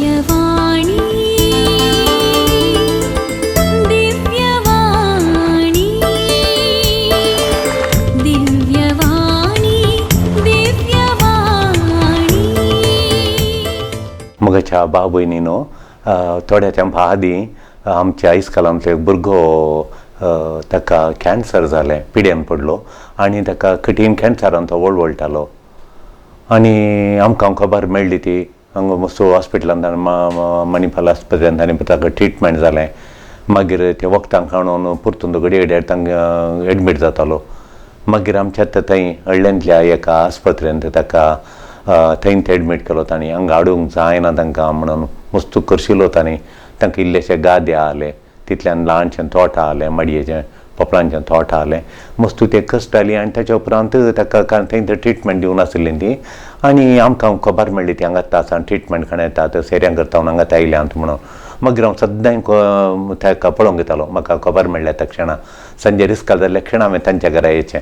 दिव्यवाणी दिव्यवाणी दिव्यवाणी दिव्यवाणी. म्हज्या भाव भयणीनो, थोड्या तेंपा आदीं आमच्या इस्कोलांतलो एक भुरगो ताका कॅन्सर जालें, पिड्यान पडलो आनी ताका कठीण कॅन्सरान तो वळवळटालो. आनी आमकां खबर मेळ्ळी ती हांगा मस्तू हॉस्पिटलांत, मणिपाल आस्पत्रेंत, आनी ताका ट्रिटमेंट जालें. मागीर ते वखदां खाणून परतून तो घडये घडये तांकां एडमीट जातालो. मागीर आमच्या आतां थंय हळ्ळेंतल्या एका आस्पत्रेंत ताका थंयच एडमीट केलो तांणी. हांगा हाडूंक जायना तांकां म्हणून मस्तू करशिलो तांणी. तांकां इल्लेशे गादे आहले, तितल्यान ल्हानशें तोट आहलें, माडयेचें पोपळांचें तोट आहलें. मस्तू ते कसताली आनी ताच्या उपरांत ताका थंय थंय ट्रिटमेंट दिवन आसली ती. आनी आमकां खबर मेळ्ळी ती हांगा आसा ट्रिटमेंट खाण येतात सेऱ्यां करता हांगा आयल्यांत म्हणून. मागीर हांव सद्दां ताका पळोवंक येतालो. म्हाका खबर मेळ्ळ्या त्या क्षणा संजे रिस्काल जाल्ल्या क्षणा हांवें तांच्या घरा येचें.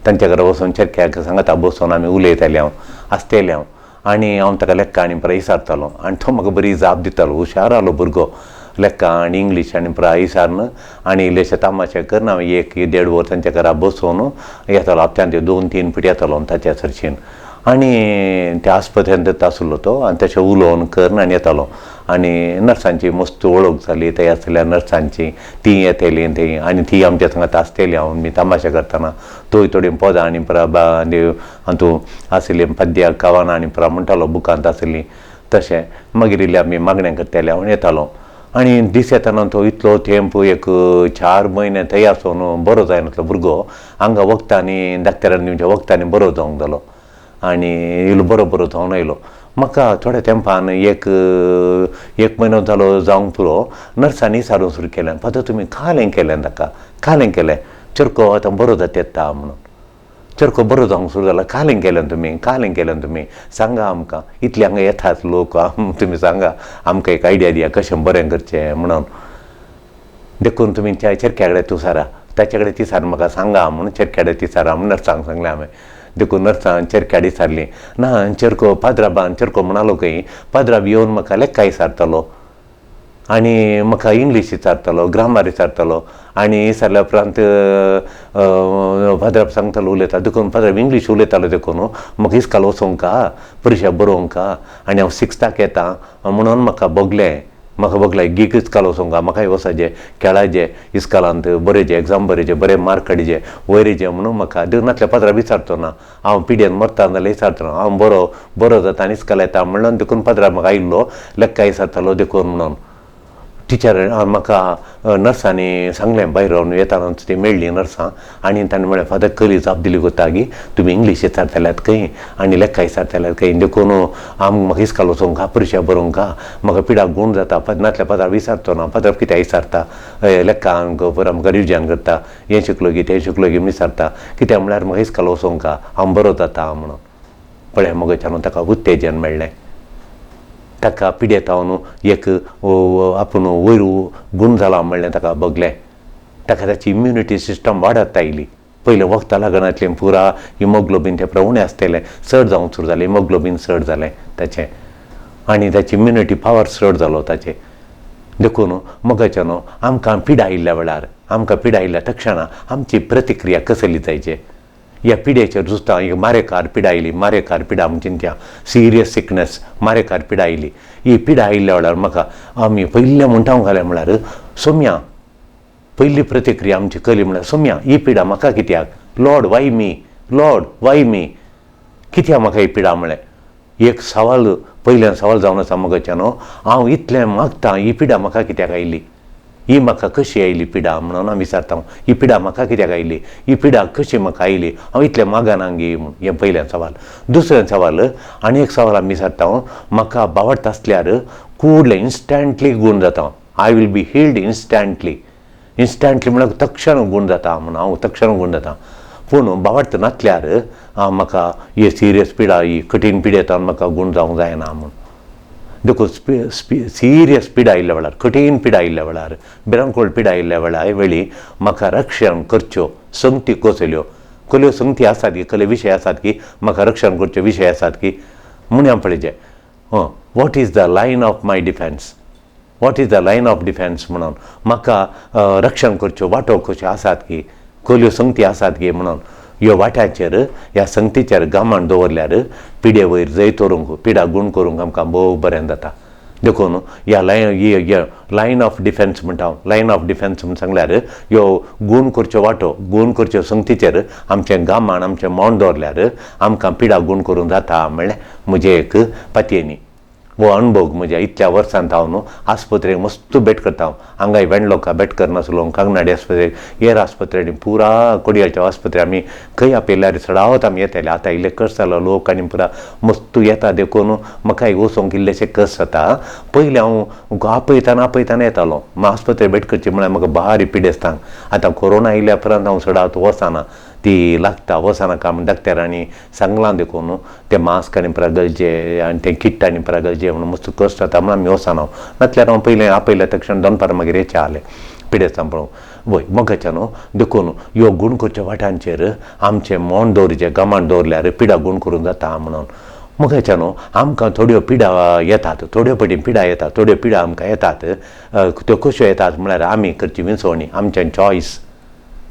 तांच्या घरा वचून चरख्याक सांगता बसून आमी उलयताले, हांव आसताले हांव. आनी हांव ताका लेखा आनी परां विचारतालो आनी तो म्हाका बरी जाप दितालो. हुशार आहलो भुरगो, लेखा आनी इंग्लीश आनी परां विचारून आनी इल्लेशे तामाशे करून हांव एक देड वर तांच्या घरा बसून येतालो. हप्त्यांत 2-3 फावटी येतालो ताच्या सरशीन. आनी त्या आस्पत्रेंत आसलो तो आनी तशें उलोवन करून आनी येतालो. आनी नर्सांची मस्त वळख जाली थंय आसल्या नर्सांची, ती येताली थंय आनी ती आमच्या सांगात आसताली. हांव मी तमाशा करतना तोय थोडी पदां आनी परां हातूं आसली पद्यां कवनां आनी परां म्हणटालो बुकांत आसली तशें. मागीर इल्लें आमी मागणें करताले, हांव येतालो. आनी दीस येताना तो इतलो तेंप एक 4 म्हयने थंय आसून बरो जायनासलो भुरगो. हांगा वखदांनी डाक्टरान दिवच्या वखदांनी बरो जावंक जालो आनी इल्लो बरो बरो जावन आयलो. म्हाका थोड्या तेंपान एक एक म्हयनो जालो जावंक पुरो, नर्सांनी विचारूंक सुरू केलें, फादर तुमी कालें केलें ताका, कालें केलें, चरको आतां बरो जाता येता म्हणून. चरको बरो जावंक सुरू जाला, कालें केलें तुमी, कालें केलें तुमी, सांगा आमकां, इतले हांगा येतात लोक, तुमी सांगा आमकां एक आयडिया दिया कशें बरें करचें म्हणून. देखून तुमी चरख्या कडेन तुसारा ताचे कडेन तिसार म्हाका सांगा म्हणून चरख्या कडेन तिसारा म्हणून नर्सांक सांगलें हांवें. देखून नर्सान चरख्या विचारली ना चरको पाद्राबान चरको म्हणालो खंय, पाद्राब येवन म्हाका लेखा विचारतालो आनी म्हाका इंग्लीश विचारतालो, ग्रामर विचारतालो. आनी विचारल्या उपरांत पाद्राब सांगतालो उलयता. देखून पाद्राब इंग्लीश उलयतालो देखून म्हाका इस्काल वचोंक परिक्षा बरोवंक आनी हांव सिक्स्थाक येता म्हणून म्हाका भोगलें. म्हाका भोगलें गीक इस्काल वचोंक, म्हाकाय वचपाचें खेळाचें इस्कालांत बरें एग्जाम बरें बरें मार्क काडचे वयर येचे म्हणून म्हाका. देखून नातल्या पाद्राब विचारचो ना, हांव पिड्यान मरता जाल्यार विचारचो ना, हांव बरो बरो जाता आनी इस्काल येता म्हणून. देखून पाद्राब म्हाका आयिल्लो लेखा विचारतालो देखून म्हणून. टिचर म्हाका नर्सांनी सांगलें, भायर रावन येताना ती मेळ्ळी नर्सां आनी तांणी म्हळें, फादर कली जाप दिली कोता गी तुमी इंग्लीश विचारताल्यात खंय आनी लेखा विचारताल्यात खंय, देखून आम म्हाका इस्काल वचोंक परिक्षा बरोवंक म्हाका पिडाक गूण जाता. नातल्या पाद्राब विचारचो ना, पाद्राब कित्याक विचारता लेखा आमकां आमकां रिविजन करता, हें शिकलो की तें शिकलो की विचारता कित्याक म्हळ्यार म्हाका इस्काल वचोंक हांव बरो जाता म्हणून. पळय मगच्यान ताका उत्तेजन मेळ्ळें, ताका पिडेतावन एक आपूण वयर गूण जाला म्हणलें ताका भोगलें. ताका ताची इम्युनिटी सिस्टम वाडत आयली. पयलें वखदां लागनासलें, पुरा हिमोग्लोबीन तें उणें आसतालें, चड जावंक सुरू जालें, हिमोग्लोबीन चड जालें ताचें आनी ताची इम्युनिटी पावर चड जालो ताचें. देखून मगाच्यान आमकां पिडा आयिल्ल्या वेळार, आमकां पिडा आयिल्ल्या तक्षणा आमची प्रतिक्रिया कसली जायची. ह्या पिड्याचेर जुस्ता एक मारेकार पिडा आयली, मारेकार पिडा म्हणजे त्या सिरियस सिकनेस मारेकार पिडा आयली. ही पिडा आयिल्ल्या वेळार म्हाका आमी पयलें म्हणटा घालें म्हळ्यार सोम्या, पयली प्रतिक्रिया आमची कली म्हळ्यार सोम्या ही पिडा म्हाका कित्याक, Lord why me, Lord why me, कित्याक म्हाका ही पिडा म्हळें. एक सवाल पयल्यान सवाल जावन आसा मगच्यान, हांव इतलें मागता ही पिडा म्हाका कित्याक आयली, ही म्हाका कशी आयली पिडा म्हणून हांव विचारता, ही पिडा म्हाका कित्याक आयली, ही पिडा कशी म्हाका आयली, हांव इतलें मागना गे म्हूण. हें पयलें सवाल. दुसरें सवाल आनी एक सवाल आमी विचारता, म्हाका बावडटा आसल्यार कुडलें इन्स्टंटली गूण जाता, I will be healed instantly. Instantly म्हळ्यार तक्षण गूण जाता म्हणून हांव तक्षण गूण जाता. पूण बावडटा नासल्यार म्हाका ही सिरियस पिडा, ही कठीण पिडा येता म्हाका गूण जावंक जायना म्हूण. देखून सिरियस पिडा आयिल्ल्या वेळार, कठीण पिडा आयिल्ल्या वेळार, भिरांकूळ पिडा आयिल्ल्या वेळार वेळी म्हाका रक्षण करच्यो संगती कसल्यो, कसल्यो संगती आसात की, कसले विशय आसात की म्हाका रक्षण करच्यो विशय आसात की म्हूण हांव पळयचें. What is the line of my defence, what is the line of defence म्हणून म्हाका रक्षण करच्यो वाटो कश्यो आसात की, कसल्यो संगती आसात की म्हणून ह्यो वाट्याचेर ह्या संगतीचेर गामान दवरल्यार पिडे वयर जैत व्हरूंक, पिडा गूण करूंक आमकां भोव बरें जाता. देखून ह्या लायन ऑफ डिफेन्स म्हणटा हांव. लायन ऑफ डिफेन्स म्हूण सांगल्यार ह्यो गूण करच्यो वाटो, गूण करच्यो संगतीचेर आमचें गामान आमचें मोण दवरल्यार आमकां पिडा गूण करूंक जाता म्हणलें म्हजें एक पातयेनी. हो अणभव म्हज्या इतल्या वर्सांत हांव न्हू आस्पत्रेक मस्त भेट करता हांव. हांगाय वेंडलोका भेट करनासलो, कांगनाडी आस्पत्रेक, हेर आस्पत्रेनी पुरा कोडियाच्या आस्पत्रे आमी खंय आपयल्यार चडावत आमी येताले. आतां इल्ले कश्ट जालो लोक आनी पुरा मस्त येता, देखून म्हाका वचोंक इल्लेशें कश्ट जाता. पयलीं हांव आपयतना आपयतना येतालो, आस्पत्रे भेट करची म्हळ्यार म्हाका भारी पिडेस्तांक. आतां कोरोना आयल्या उपरांत हांव चडावत वचना, ती लागता वचनाका म्हूण डॉक्टरांनी सांगलां, देखून तें मास्क आनी पुरा गरजे आनी तें किट आनी पुरा गरजे म्हणून मस्त कश्ट जाता म्हणून आमी वचना. नातल्यार हांव पयलें आपयल्या तक्षण दनपार मागीर येचे आलें पिडेस्तां पळोवंक. वय मोगाच्या न्हू, देखून ह्यो गूण करच्या वाट्यांचेर आमचें मोण दवरचें, गमान दवरल्यार पिडा गूण करूंक जाता म्हणून. मोगाच्या न्हू, आमकां थोड्यो पिडा येतात, थोड्यो पटी पिडा येतात, थोड्यो पिडा आमकां येतात. त्यो कश्यो येतात म्हळ्यार आमी करची विंचवणी, आमचें चॉयस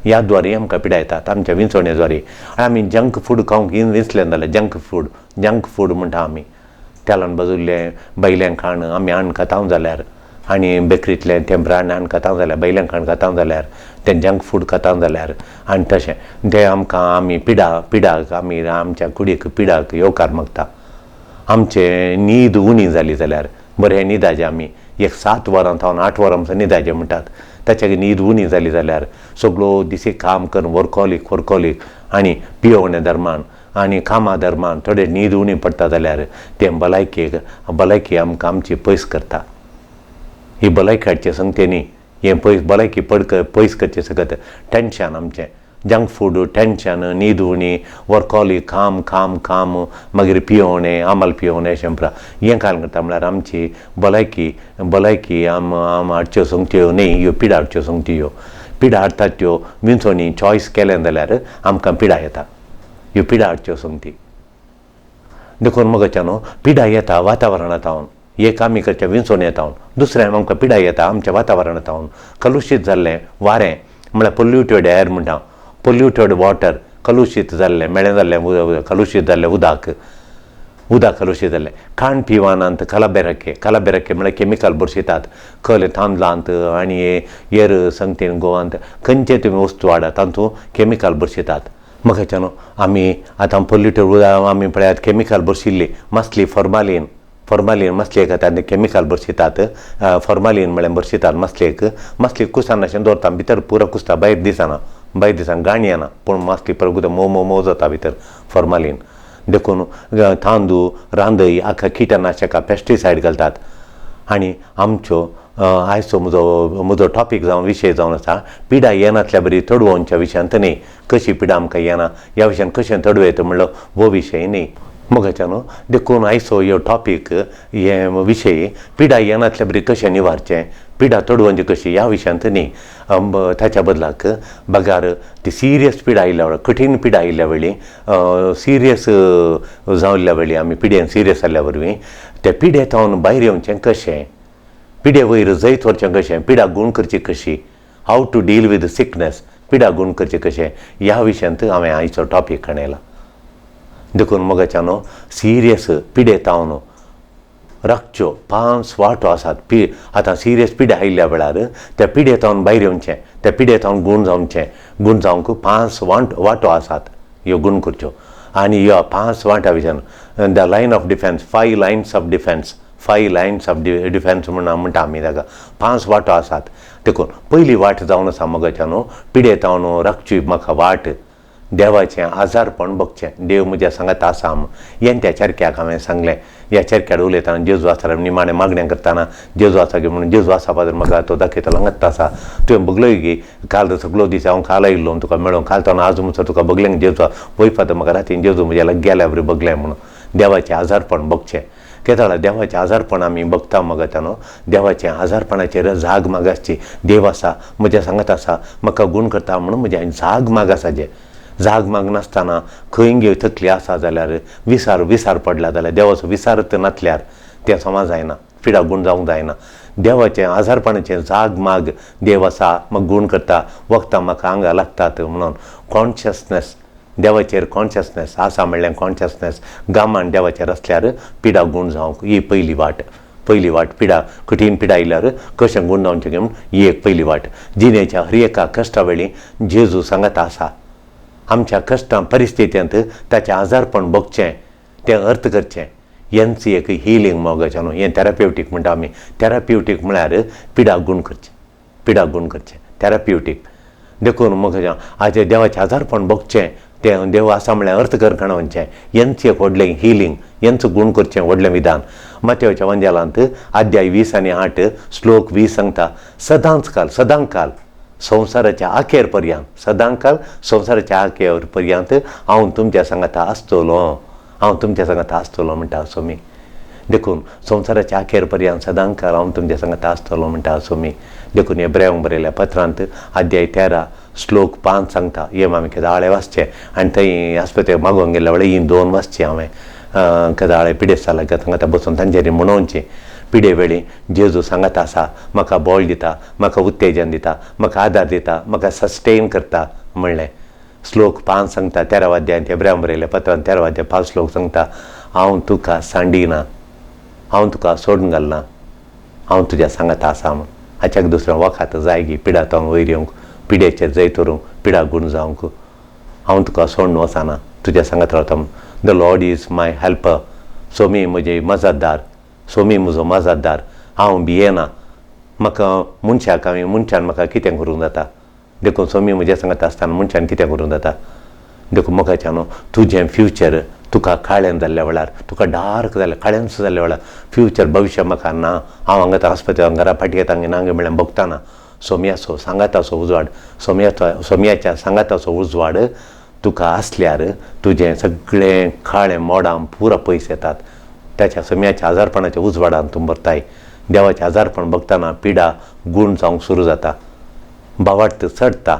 ह्या द्वारे आमकां पिडा येतात, आमच्या विंचवणे द्वारे. आनी आमी जंक फूड खावंक विंचलें जाल्यार जंक फूड, जंक फूड म्हणटा आमी, तेलान भाजिल्लें भायलें खाण आमी हाडून खाता जाल्यार, आनी बेकरींतलें तें ब्रांड हाडून खाता जाल्यार, भायलें खाण खाता जाल्यार, तें जंक फूड खाता जाल्यार आनी तशें तें आमकां आमी पिडा पिडाक आमी आमच्या कुडीक पिडाक येवकार मागता. आमचें न्हीद उणी जाली जाल्यार बरें न्हिदाचें आमी एक 7 वरां थावन 8 वरां म्हणसर न्हिदाचें म्हणटात, ताच्या न्हीद उणी जाली जाल्यार सगळो दिसी काम करून वर्कॉलीक वर्कॉलीक आनी पियोवणे दरमान आनी कामा दरमान थोडे न्हीद उणी पडटा जाल्यार तें भलायकेक भलायकी आमकां आमची पयस करता. ही भलायकी हाडचे संगते न्ही, हें पयस भलायकी पयस करचें सकत टेंशन आमचें, जंक फूड, टेंशन, न्हीद उणी, वर्कॉलीक, काम काम काम, मागीर पियोवणें, आमल पियोवणें अशें पुरा हें कारण करता म्हळ्यार आमची भलायकी भलायकी आम आम हाडच्यो संगत्यो न्ही, ह्यो पिडा हाडच्यो संगत्यो. ह्यो पिडा हाडटात त्यो विंचवणी चॉयस केलें जाल्यार आमकां पिडा येता, ह्यो पिडा हाडच्यो संगती. देखून मोगाच्या न्हू, पिडा येता वातावरणांत हावन, एक आमी करच्या विंचवणी येता, दुसरें आमकां पिडा येता आमच्या वातावरणांत हावन. कलुशीत जाल्लें वारें म्हळ्यार पोल्युटेड एअर म्हणटा, पोल्युटेड वॉटर, कलुशीत जाल्लें मेळें जाल्लें कलुशीत जाल्लें उदक, उदक कलुशीत जाल्लें, खाण पिवानांत कलाबेरके, कलाबेरके म्हळ्यार केमिकल भरशितात कले तांदळांत आनी हेर संगतीन गोवांत खंयचे तुमी वस्तू हाडात तातूंत केमिकल भरशितात. म्हाका न्हू आमी आतां पोल्युटेड उदक आमी पळयात केमिकल भरशिल्ली मासली, फॉर्मालीन, फॉर्मालीन मासलेक आतां केमिकल भरशितात, फॉर्मालीन म्हळ्यार भरशितात मासलेक, मासली कुसनाशें दवरता भितर पुरो कुसता, भायर दिसना, भायर दिसना, गाणी येना, पूण मासली परत मोव मोव मोव जाता भितर फॉर्मालीन. देखून तांदूळ रांदय आख्खा किटनाशकां पेस्टिसायड घालतात. आनी आमच्यो आयचो म्हजो म्हजो टॉपीक जावन विशय जावन आसा पिडा येनातल्या बरी तडवोवच्या विशयांत न्ही, कशी पिडा आमकां येना ह्या विशयान कशें तडवयता म्हणलो हो विशय न्ही मोगाच्या न्हू. देखून आयचो ह्यो टॉपीक हे विशय पिडा येनातल्या बरी कशें निवारचें, पिडा तडवोवची कशी ह्या विशयांत न्ही. ताच्या बदलाक बगार ती सिरियस पिडा आयिल्ल्या वेळार, कठीण पिडा आयिल्ल्या वेळी, सिरियस जाल्ल्या वेळी, आमी पिडेन सिरियस जाल्ल्या वरवीं ते पिडे थावन भायर येवचें कशें, पिडे वयर जैत व्हरचें कशें, पिडा गूण करची कशी, how to deal with sickness, पिडा गूण करचें कशें ह्या विशयांत हांवें आयचो टॉपीक हाणयला. देखून मोगाच्या न्हू, सिरियस पिडे थावन राखच्यो 5 वाटो आसात. आतां सिरियस पिडा आयिल्ल्या वेळार त्या पिडे थावन भायर येवचें, त्या पिडे थावन गूण जावचें, गूण जावंक 5 वाटो आसात ह्यो गूण करच्यो. आनी ह्यो 5 वांट्या विशयान the line of defence, 5 lines of defence, 5 lines of defence म्हणटा आमी ताका, 5 वाटो आसात. देखून पयली वाट जावन आसा मोगाच्या न्हू, पिडे थावन राखची म्हाका वाट, देवाचें आजारपण बगचें, देव म्हज्या सांगात आसा हें त्या चरक्याक हांवें सांगलें. ह्या चरक्यार उलयतना जेजू आसा निमाणें मागणें करतना जेजू आसा की म्हणून जेजू आसा फादर म्हाका तो दाखयतलो हांगाच आसा, तुवें बगलोय की काल सगळो दीस हांव काल आयिल्लो तुका मेळोंक, काल तो आज म्हणसर तुका बगलें जेजू वय फादर म्हाका रातीन जेजू म्हज्या लागीं गेल्या बरी बगलें म्हणून. देवाचें आजारपण बगचें, केदळा देवाचें आजारपण आमी बगता मगता न्हू, देवाचें आजारपणाचेर जाग माग आसची, देव आसा म्हज्या सांगात आसा म्हाका गूण करता म्हणून म्हज्या जाग माग आसा. जाग माग नासतना खंय गे थकली आसा जाल्यार, विसार विसार पडला जाल्यार, देवाचो विसारत नासल्यार, तें समा जायना, पिडा गूण जावंक जायना. देवाचें आजारपणाचें जाग माग, देव आसा म्हाका गूण करता, वखदां म्हाका आंगा लागतात म्हणून कॉन्शियसनेस, देवाचेर कॉन्शियसनेस आसा म्हणल्यार कॉन्शियसनेस गामान देवाचेर आसल्यार पिडा गूण जावंक ही पयली वाट. पयली वाट पिडा, कठीण पिडा आयल्यार कशें गूण जावचें म्हूण ही एक पयली वाट. जिणेच्या हर एका कश्टा वेळी जेजू सांगात आसा. आमच्या कश्टां परिस्थितींत ताचें आजारपण भोगचें, तें अर्थ करचें, हेंच एक हिलींग मोगाचें न्हू, हें थेराप्युटीक म्हणटा आमी. थेराप्युटीक म्हळ्यार पिडा गूण करचें, पिडा गूण करचें थेराप्युटीक. देखून मोगाचें आजें देवाचें आजारपण भोगचें, तें देव आसा म्हळ्यार अर्थ करकण वचचें, हेंच एक व्हडलें हिलींग, हेंच गूण करचें व्हडलें विधान. मातेवच्या वंजेलांत अध्याय 20 आनी 8 श्लोक 20 सांगता, सदांच काल, सदांकाल संवसाराच्या आखेर पर्यंत, सदांकाल संवसाराच्या आखेर पर्यंत हांव तुमच्या सांगाता आसतलो, हांव तुमच्या सांगाता आसतलो म्हणटा स्वामी. देखून संवसाराच्या आखेर पर्यंत सदांकाल हांव तुमच्या सांगाता आसतलो म्हणटा स्वामी. देखून एब्रेवांक बरयल्या पत्रांत अध्याय 13 श्लोक 5 सांगता, हे आमी केदाळे वाचचें आनी थंय आस्पत्रेक मागोवंक गेल्ल्या वेळार ही 2 वाचचीं हांवें. केदाळे पिडेस्ता लागता सांगाता बसून तांच्यांनी म्हणोवचें, पिडे वेळी जेजू सांगाता आसा, म्हाका बळ दिता, म्हाका उत्तेजन दिता, म्हाका आदार दिता, म्हाका सस्टेन करता म्हणलें. श्लोक 5 सांगता, 13 अध्यायांत एब्रेवांक बरयल्या पत्रांत 13 अध्याय 5 श्लोक सांगता, हांव तुका सांडिना, हांव तुका सोडून घालना, हांव तुज्या सांगाता आसा म्हूण. हाच्याक दुसरें वखद जाय गी पिडा तावन वयर येवंक, पिडेचेर जैत व्हरूंक, पिडा गूण जावंक, हांव तुका सोडून वचना, तुज्या सांगात रावता म्हूण. The Lord is my helper, Swami म्हजी मजतदार, सोमी म्हजो मजतदार, हांव भियेना, म्हाका मनशाक हांवें मनशान म्हाका कितें करूंक जाता, देखून सोमी म्हज्या सांगात आसतना मनशान कितें करूंक जाता. देखून मोगाच्या न्हू, तुजें फ्युचर तुका काळें जाल्ल्या वेळार, तुका डार्क जाल्ल्या, काळेंच जाल्ल्या वेळार फ्युचर भविश्य म्हाका ना, हांव हांगा आस्पत्रेक घरा फाटी येता ना म्हळ्यार भोगताना सोम्याचो सांगाताचो उजवाड, सोम्याचो सोम्याच्या सांगाताचो उजवाड तुका आसल्यार तुजें सगळें काळें मोडां पुरा पयस येतात. ताच्या सोम्याच्या आजारपणाच्या उजवाडान तूं भरताय. देवाचें आजारपण भोगतना पिडा गूण जावंक सुरू जाता, भावार्थ चडटा.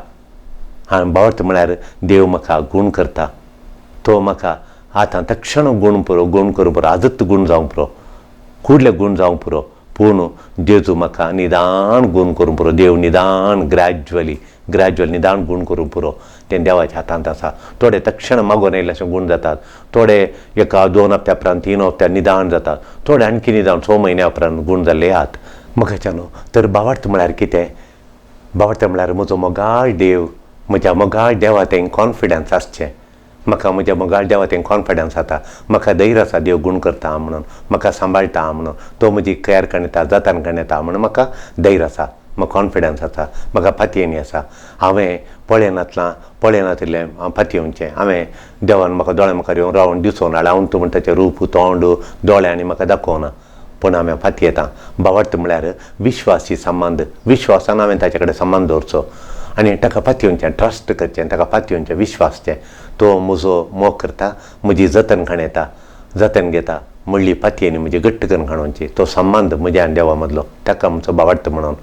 आनी भावार्थ म्हळ्यार देव म्हाका गूण करता, तो म्हाका आतां तक्षण गूण पुरो, गूण करूं पुरो, आजूच गूण जावंक पुरो, कुडले गूण जावंक पुरो, पूण जेजू म्हाका निदान गूण करूं पुरो, देव निदान ग्रॅज्युअली ग्रॅज्युअल निदान गूण करूं पुरो, तें देवाच्या हातांत आसा. थोडे तक्षण मागोवन येयले अशें गूण जातात, थोडे 1-2 हप्त्या उपरांत 3 हप्त्या निदान जातात, थोडे आणखी निदान 6 म्हयन्या उपरांत गूण जाल्ले आहात. म्हाका न्हू तर भावार्थ म्हळ्यार कितें? भावार्थ म्हळ्यार म्हजो मोगाळ देव, म्हज्या मोगाळ देवा तें कॉन्फिडन्स आसचें, म्हाका म्हज्या मोगाळ देवा तें कॉन्फिडन्स आसा, म्हाका धैर्य आसा देव गूण करता म्हणून, म्हाका सांबाळटा म्हणून, तो म्हजी केअर करणेता, जतन करणेता म्हणून म्हाका धैर्य आसा, म्हाका कॉन्फिडन्स आसा, म्हाका पातयेणी आसा. हांवें पळयनातलां, पळयनातिल्लें हांव पातयेवचें, हांवें देवान म्हाका दोळ्या मुखार येवन रावन दिसोना, हांव तूं म्हणटा तें रूप तोंड दोळ्यांनी म्हाका दाखोवना, पूण हांवें पातयेता. भावार्थ म्हळ्यार विश्वासी संबंद, विश्वासान हांवें ताचे कडेन संबंद दवरचो आनी ताका पातयेवचें, ट्रस्ट करचें, ताका पातयेवचें, विश्वासचें, तो म्हजो मोग करता, म्हजी जतन खाणयता, जतन घेता म्हणली पातयेनी म्हजी घट्ट करून खाणोवची, तो संबंद म्हज्या आनी देवा मदलो, ताका आमचो भावार्थ म्हणून.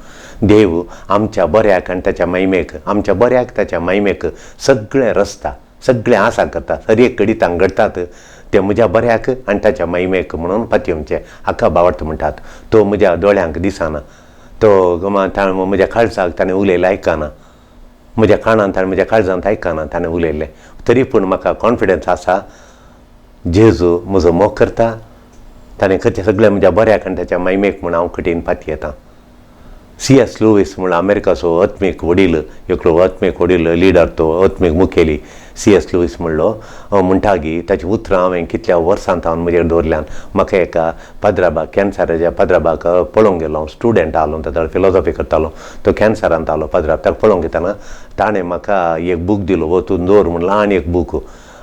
देव आमच्या बऱ्याक आनी ताच्या महिमेक, आमच्या बऱ्याक ताच्या महिमेक सगळें रचता, सगळें आसा करता, हर एक घडितांक घडटात तें म्हज्या बऱ्याक आनी ताच्या महिमेक म्हणून पातयेवचें, हाका भावार्थ म्हणटात. तो म्हज्या दोळ्यांक दिसना, तो म्हज्या काळजाक ताणें उलयलें आयकना, म्हज्या कानांत आनी म्हज्या काळजांत आयकना ताणें उलयलें, तरी पूण म्हाका कॉन्फिडन्स आसा जेजू म्हजो मोग करता, ताणें करचें सगळें म्हज्या बऱ्याक आनी ताच्या महिमेक म्हूण हांव कठीण पातयेता. सी.एस. लुईस म्हणून अमेरिकाचो आत्मीक वडील, एकलो आत्मीक वडील लिडर, तो आत्मीक मुखेली सी.एस. लुईस म्हणलो म्हणटा की ताची उतरां हांवें कितल्या वर्सां हांव म्हजेर दवरल्यान. म्हाका एका पाद्राबाक कॅन्सराच्या पाद्राबाक पळोवंक गेलो, हांव स्टुडंट आहलो, ताका फिलॉसॉफी करतालो, तो कॅन्सरांत आहलो पाद्राब, ताका पळोवंक घेतना ताणें म्हाका एक बूक दिलो, हो तूं दवर म्हूण ल्हान एक बूक,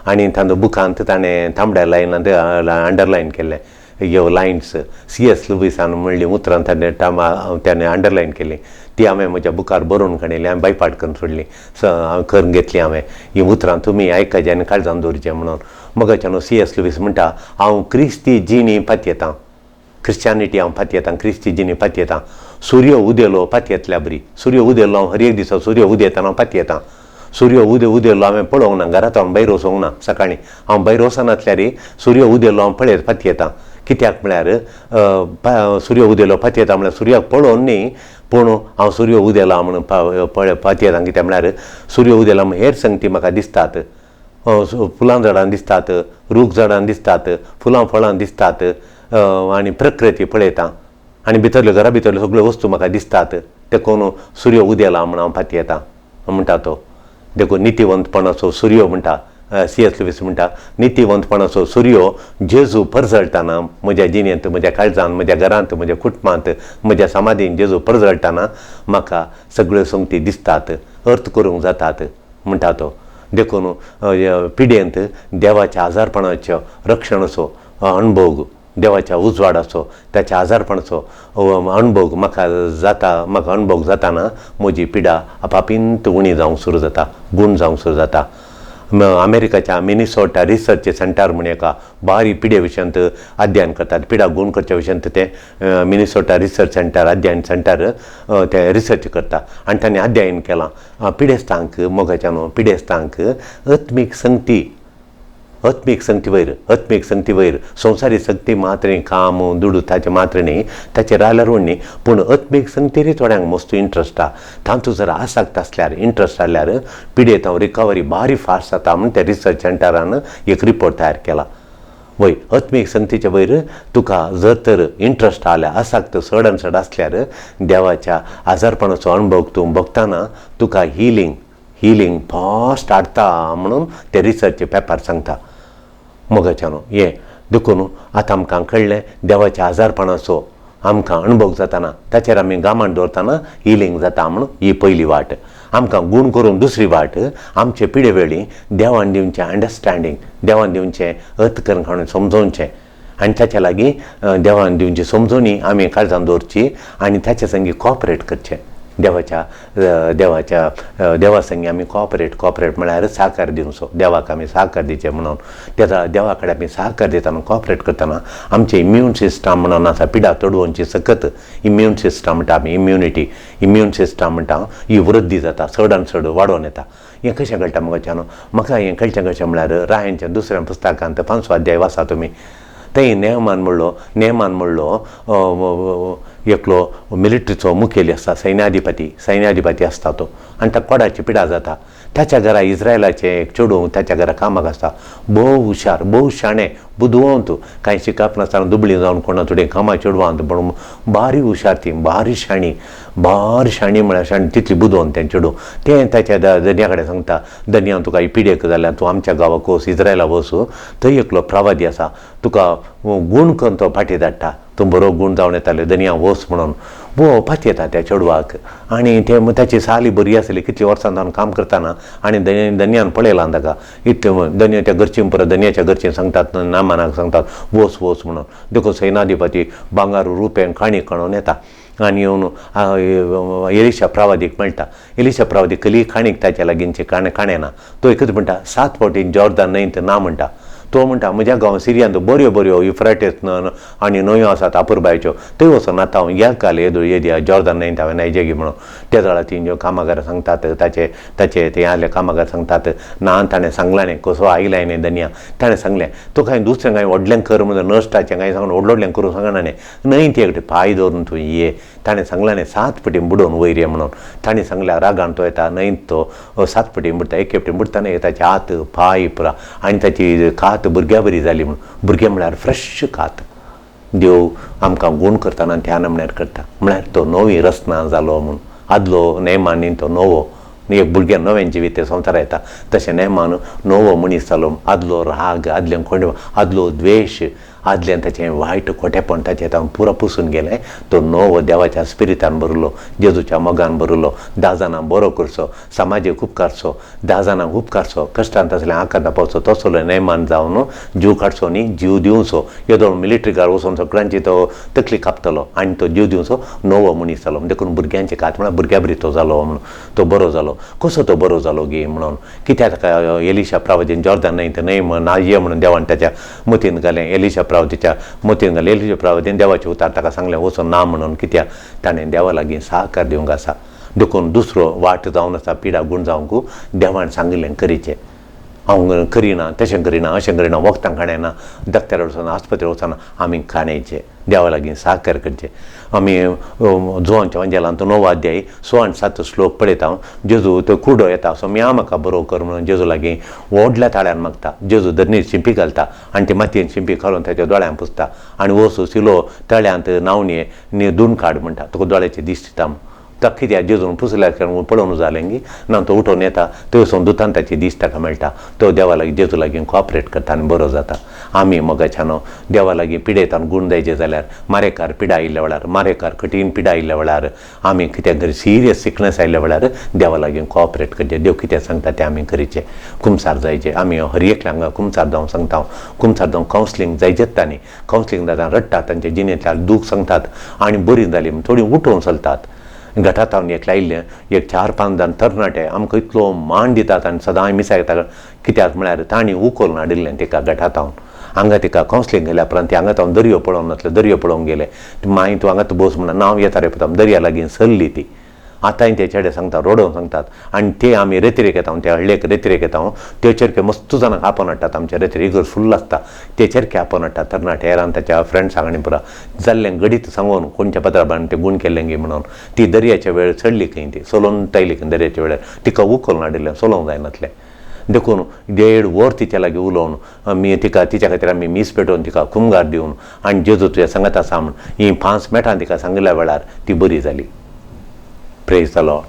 आनी तांचो बुकांत ताणें तांबड्या लायनांत अंडरलायन केल्लें ह्यो लायन्स, सी.एस. लुईसान म्हणली उतरां ताणें ताणें अंडरलायन केली, ती हांवें म्हज्या बुकार बरोवन काडली, हांवें बायपाट करून सोडली, हांवें करून घेतली हांवें, ही उतरां तुमी आयकाचें आनी काळजान दवरचें म्हणून. मगाच्यान सी.एस. लुईस म्हणटा, हांव क्रिस्ती जिणी पातयेतां, क्रिश्चियनिटी हांव पातयेतां, क्रिस्ती जिणी पातयेतां, सूर्य उदेलो पातयेतल्या बरी, सूर्य उदेलो हांव हर एक दिसा सूर्य उदेतना हांव पातयेतां, सूर्य उदेलो हांवें पळोवंक ना, घरांत हांव भायर वचोंक ना, सकाळीं हांव भायर वचनासल्यार सूर्य उदेलो हांव पळयत पातयेतां, कित्याक म्हळ्यार सुर्य उदेलो पातयेता म्हळ्यार सुर्याक पळोवन न्ही, पूण हांव सुर्य उदेला म्हणून पातयेता. कित्याक म्हळ्यार सुर्य उदेला म्हण हेर संगती म्हाका दिसतात, फुलां झाडां दिसतात, रूख झाडां दिसतात, फुलां फळां दिसतात आनी प्रकृती पळयता आनी भितरल्यो घरा भितरल्यो सगळ्यो वस्तू म्हाका दिसतात. देखून सुर्य उदेला म्हण हांव पातयेता म्हणटा तो. देखून नितीवंतपणाचो सुर्यो म्हणटा सी.एस. लुईस म्हणटा, नितीवंतपणाचो सुर्यो जेजू परजळटाना म्हज्या जिणेंत, म्हज्या काळजांत, म्हज्या घरांत, म्हज्या कुटुंबांत, म्हज्या समाधीन जेजू परजळटाना म्हाका सगळ्यो संगती दिसतात, अर्थ करूंक जातात म्हणटा तो. देखून पिडेंत देवाच्या आजारपणाचो रक्षणाचो अणभोग, देवाच्या उजवाडाचो, ताच्या आजारपणाचो अणभोग म्हाका जाता. म्हाका अणभोग जाताना म्हजी पिडा आपापींत उणी जावंक सुरू जाता, गूण जावंक सुरू जाता. अमेरिकाच्या मिनिसोटा रिसर्च सेंटर म्हण एका बारी पिडे विशयांत अध्ययन करतात, पिडा गूण करच्या विशयांत ते मिनिसोटा रिसर्च सेंटर अध्ययन सेंटर ते रिसर्च करता आनी तांणी अध्ययन केलां पिडेस्तांक मोगाच्या न्हू पिडेस्तांक आत्मीक संगती, आत्मीक संगती वयर, आत्मीक संगती वयर संवसारी शक्ती मात्र न्ही, काम दुडू ताचें मात्र न्ही, ताचेर रायल्यार न्ही, पूण आत्मीक संगतीरय थोड्यांक मस्त इंट्रस्ट आहा. तातूंत जर आसक्त आसल्यार, इंट्रस्ट आसल्यार पिडेत हांव रिकवरी बारी फास्ट जाता म्हूण त्या रिसर्च सेंटरान एक रिपोर्ट तयार केला. वय आत्मीक संगतीच्या वयर तुका जर तर इंट्रस्ट आल्या, आसक्त चड आनी चड आसल्यार देवाच्या आजारपणाचो अणभव तूं भोगतना तुका हिलींग हिलींग फास्ट हाडटा म्हणून ते रिसर्च पेपर सांगता. मोगाच्यानो हें देखून आतां आमकां कळ्ळें देवाच्या आजारपणाचो आमकां अणभव जाताना ताचेर आमी गामान दवरतना हिलींग जाता म्हणून ही पयली वाट. आमकां गूण करून दुसरी वाट आमचे पिडे वेळी देवान दिवचें अंडरस्टँडींग, देवान दिवचें अर्थ करून काडून समजोवचें आनी ताच्या लागीं देवान दिवची समजोवणी आमी काळजान दवरची आनी ताच्या संगी कॉपरेट करचें. देवाच्या देवाच्या देवा संगी आमी कॉपरेट, कॉपरेट म्हळ्यार साहकार दिवचो, देवाक आमी साहकार दिवचें म्हणून त्या देवा कडेन आमी साहकार दितना कॉपरेट करतना आमचें इम्यून सिस्टम म्हणून आसा, पिडा तडवची सकत इम्यून सिस्टम म्हणटा आमी, इम्युनिटी, इम्यून सिस्टम म्हणटा ही वृद्धी जाता, चड आनी चड वाडोवन येता. हें कशें कळटा म्हाका न्हू, म्हाका हें कळचें कशें म्हळ्यार रायांच्या दुसऱ्या पुस्तकांत 5वो अध्याय वाचा तुमी, थंय नेमान म्हणलो, नेमान म्हणलो एकलो मिलिटरीचो मुखेली आसता, सैन्याधिपती, सैन्याधिपती आसता तो आनी ताका कोडाची पिडा जाता. ताच्या घरा इस्रायलाचें एक चेडूं ताच्या घरा कामाक आसता, भोव हुशार, भोव शाणें, बुदवंत, कांय शिकप नासतना दुबळी जावन कोणा थोडी कामां चेडवांत, पूण बारी हुशार ती, बारी शाणी, बारी शाणी म्हळ्यार शाणी तितली बुदवंत तें चेडूं. तें ताच्या धनया कडेन सांगता, धनया तुका ही पिडेक जाल्यार तूं आमच्या गांवाक वच, इस्रायला वच, थंय एकलो प्रवादी आसा, तुका गूण करून तो फाटी धाडटा, तूं बरो गूण जावन येताले, धनया वच म्हणून. वो पातयेता त्या चेडवाक आनी ते ताची साली बरी आसली, कितली वर्सां जावन काम करतना आनी धनयान पळयलां ताका इतलें. धनया त्या घरचीं परत धनयाच्या घरचीं सांगतात, नामानाक सांगतात वच वच म्हणून. देखून सैनाधिपती भांगार रुपें काणी काणून येता आनी येवन एलिशा प्रवादीक मेळटा. एलिशा प्रवादीक कली काणीक ताच्या लागींचे काणें ना, तो एकच म्हणटा 7 फावटी जॉर्दन न्हंयत ना म्हणटा. तो म्हणटा म्हज्या गांव सिरियांत बऱ्यो बऱ्यो युफ्रेटीस आनी न्हंयो आसात अपुरबायच्यो, थंय वचून आतां हांव ह्या काल येदो येद्या जॉर्दन न्हंयत हांवें न्हायजेगी म्हणून. त्या वेळार ती कामागार सांगतात, ताचे ताचे थंय आसले कामागार सांगतात ना ताणें सांगलां न्ही, कसो आयलाय न्ही धनया, ताणें सांगलें तो कांय दुसरें कांय व्हडलें कर म्हणून नश्टाचें कांय सांगून व्हडलें व्हडलें करूं सांगना न्ही, न्हंय ती एकटे पांय दवरून तूं ये, ताणें सांगलां न्ही 7 फावटी बुडोवन वयर ये म्हणून. ताणें सांगल्या रागान तो येता न्हंयत तो 7 फावटी बुडटा, एक फावटी बुडटा ताचे हात पांय पुरा आनी ताची कात भुरग्या बरी जाली म्हणून. भुरगें म्हळ्यार फ्रेश कात. देव आमकां गूण करतना ध्यान म्हळ्यार करता, म्हळ्यार तो नवी रचना जालो म्हूण. आदलो नेमान न्ही तो नवो, एक भुरगें नवें जिवीत संवसार येता तशें नेमान नवो मनीस जालो. आदलो राग, आदलें कोण, आदलो द्वेश, आदलें ताचें वायट खोटेपण ताचें तांकां पुरो पुसून गेलें. तो नवो देवाच्या स्पिरितान भरलो, जेजूच्या मोगान भरलो, 10 जाणांक बरो करचो, समाजेक उपकारचो, 10 जाणांक उपकारचो, कश्टांत आसलें आकांत पावचो, तसलो नेमान जावन जीव काडचो न्ही, जीव दिवचो. येदो मिलिटरीकार वचून सगळ्यांची तो तकली कापतलो आनी तो जीव दिवचो, नवो मनीस जालो. देखून भुरग्यांचे कात म्हळ्यार भुरग्या बरी तो जालो म्हणून तो बरो जालो. कसो तो बरो जालो गी म्हणून कित्याक ताका एलिशा प्रवादीन जॉर्दन न्हंय न्हय ना ये म्हणून देवान ताच्या मतीन घालें, एलिशा प्रवादीच्या मतीन घालें. एलिशा प्रवादीन देवाचें उतार ताका सांगलें वचून ना म्हणून, कित्याक ताणें देवा लागीं सहकार दिवंक आसा. देखून दुसरो वाट जावन आसा पिडा गूण जावंक देवान सांगिल्लें करीचें. हांव करिना, तशें करिना, अशें करिना, वखदां काडना, डॉक्टरा वचना, आस्पत्रे वचना, आमी काणयचे, देवा लागीं साकर करचें. आमी जुवांच्या वांजेलांत 9 अध्याय 6 आनी 7 श्लोक पळयता. जेजू तो कुडो येता, सो म्या म्हाका बरो कर म्हणून जेजू लागीं व्हडल्या ताळ्यान मागता. जेजू धरणीर शिंपी घालता आनी ती मातयेन शिंपी घालून ताच्या दोळ्यान पुसता आनी वचू सिलो तळ्यांत न्हांवन ये, धुवन काड म्हणटा, तुका दोळ्याचे दिश्ट दिता. तो कित्याक जेजून पुसल्यार पळोवन जालें गी ना, तो उठोवन येता, थंय दुतान ताची दिश्ट ताका मेळटा. तो देवा लागीं जेजू लागीं कॉपरेट करता आनी बरो जाता. आमी मोगाच्यानो देवा लागीं पिडेतान गूण जायचे जाल्यार, मारेकार पिडा आयिल्ल्या वेळार, मारेकार कठीण पिडा आयिल्ल्या वेळार, आमी कित्याक तरी सिरियस सिकनेस आयिल्ल्या वेळार देवा लागीं कॉपरेट करचें. देव कितें सांगता तें आमी करीचें, कुमसार जायचें. आमी हर एकल्या हांगा कुमसार जावं सांगता, कुमसार जावं कावन्सिलींग जायचेच. तांणी कावन्सिलींग जाता, रडटात, तांच्या जिणेंतल्या दूख सांगतात आनी बरी जाली म्हण थोडीं उठोवन चलतात. गटांत एक लायिल्लें एक 4-5 जाण तरणाटे आमकां इतलो मान दितात आनी सदांय मिसायतात. कित्याक म्हळ्यार तांणी उखलून हाडिल्लें तिका गटांत. हांगा तिका कावन्सिलींग गेल्या उपरांत ती हांगा तावन दर्यो पळोवंक नासलें, दर्यो पळोवंक गेले. मागीर तूं हांगा बस म्हणून नांव येता रे पळय, दर्या लागीं सरली ती. आतांय ते चेडे सांगता, रडोवन सांगतात. आनी ते आमी रेतिरेक येता, त्या हळ्ळेक रेतिरेक येता, त्यो चेरके मस्त जाणांक आपोवन हाडटात. आमच्या रेतिरे इगर्ज फुल्ल आसता, ते चेरके आपोवन हाडटात तरणाटे हेरान ताच्या फ्रेंड्सांक आनी पुरा जाल्लें गडीत सांगून कोणच्या पत्राबान ते गूण केल्लें गी म्हणून. ती दर्याच्या वेळ चडली खंय, ती सोलोवन तायली खंय दर्याच्या वेळार, तिका उखलून हाडिल्लें, सोलोवंक जायनासलें. देखून 1.5 वर तिच्या लागीं उलोवन आमी तिका, तिच्या खातीर आमी मीस पेटोवन तिका कुमगार दिवन आनी जेजू तुज्या सांगत आसा म्हूण ही 5 मिनटां तिका सांगिल्ल्या वेळार ती बरी जाली. Praise the Lord.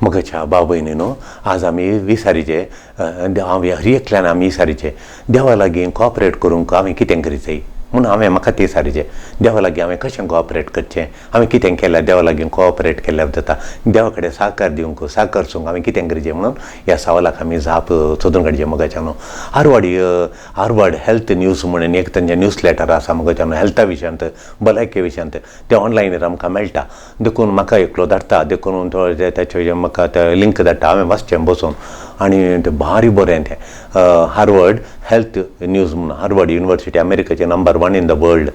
म्हज्या भाव भयणीनो, आज आमी विसारीचे, हांवें हर एकल्यान आमी विसारीचे देवा लागीं कॉपरेट करूंक हांवें कितें करीचें म्हूण हांवें म्हाका ती सारीचें देवा लागीं हांवें कशें कॉपरेट करचें, हांवें कितें केल्यार देवा लागीं कॉपरेट केल्यार जाता, देवा कडेन साकर दिवंक साकर सूंक हांवें कितें करचें म्हणून ह्या सवालाक आमी जाप सोदून काडचें. मोगाच्यानो हार्वर्ड हेल्थ न्यूज म्हणून एक तांचें न्यूज लेटर आसा मोगाच्यानो, हेल्था विशयांत, भलायके विशयांत तें ऑनलायनीर आमकां मेळटा. देखून म्हाका एकलो धाडटा, देखून तो ताचे म्हाका ते लिंक धाडटा, हांवें वाचचें बसून आनी तें भारी बरें तें हार्वर्ड हेल्थ न्यूज म्हणून, हार्वर्ड युनिवर्सिटी अमेरिकेचे नंबर 1 इन the world,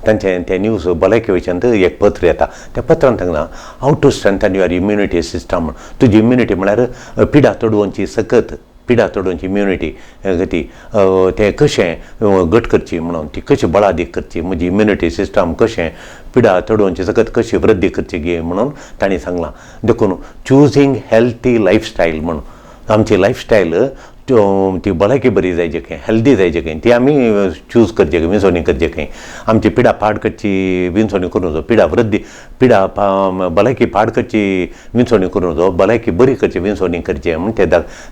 तांचें तें न्यूज भलायके विशयांत एक पत्र येता. त्या पत्रान सांगना how to strengthen your immunity system. तुजी इम्युनिटी म्हळ्यार पिडा तोडोवची सकत, पिडा तोडोवची इम्युनिटी ती तें कशें घट करची म्हणून, ती कशी बळादीक करची, म्हजी इम्युनिटी सिस्टम कशें पिडा तोडोवची सकत कशी वृद्धी करची गे म्हणून तांणी सांगलां. देखून चुजींग हेल्थी लायफस्टायल म्हणून आमची लायफस्टायल ती भलायकी बरी जायची खंय, हेल्दी जायची खंय, ती आमी चूज करचे खंय, विंचवणी करचे खंय. आमची पिडा पाड करची विंचवणी करूं जावो, पिडा वृद्धी पिडा भलायकी पाड करची विंचवणी करूं जावो, भलायकी बरी करची विंचवणी करची म्हूण ते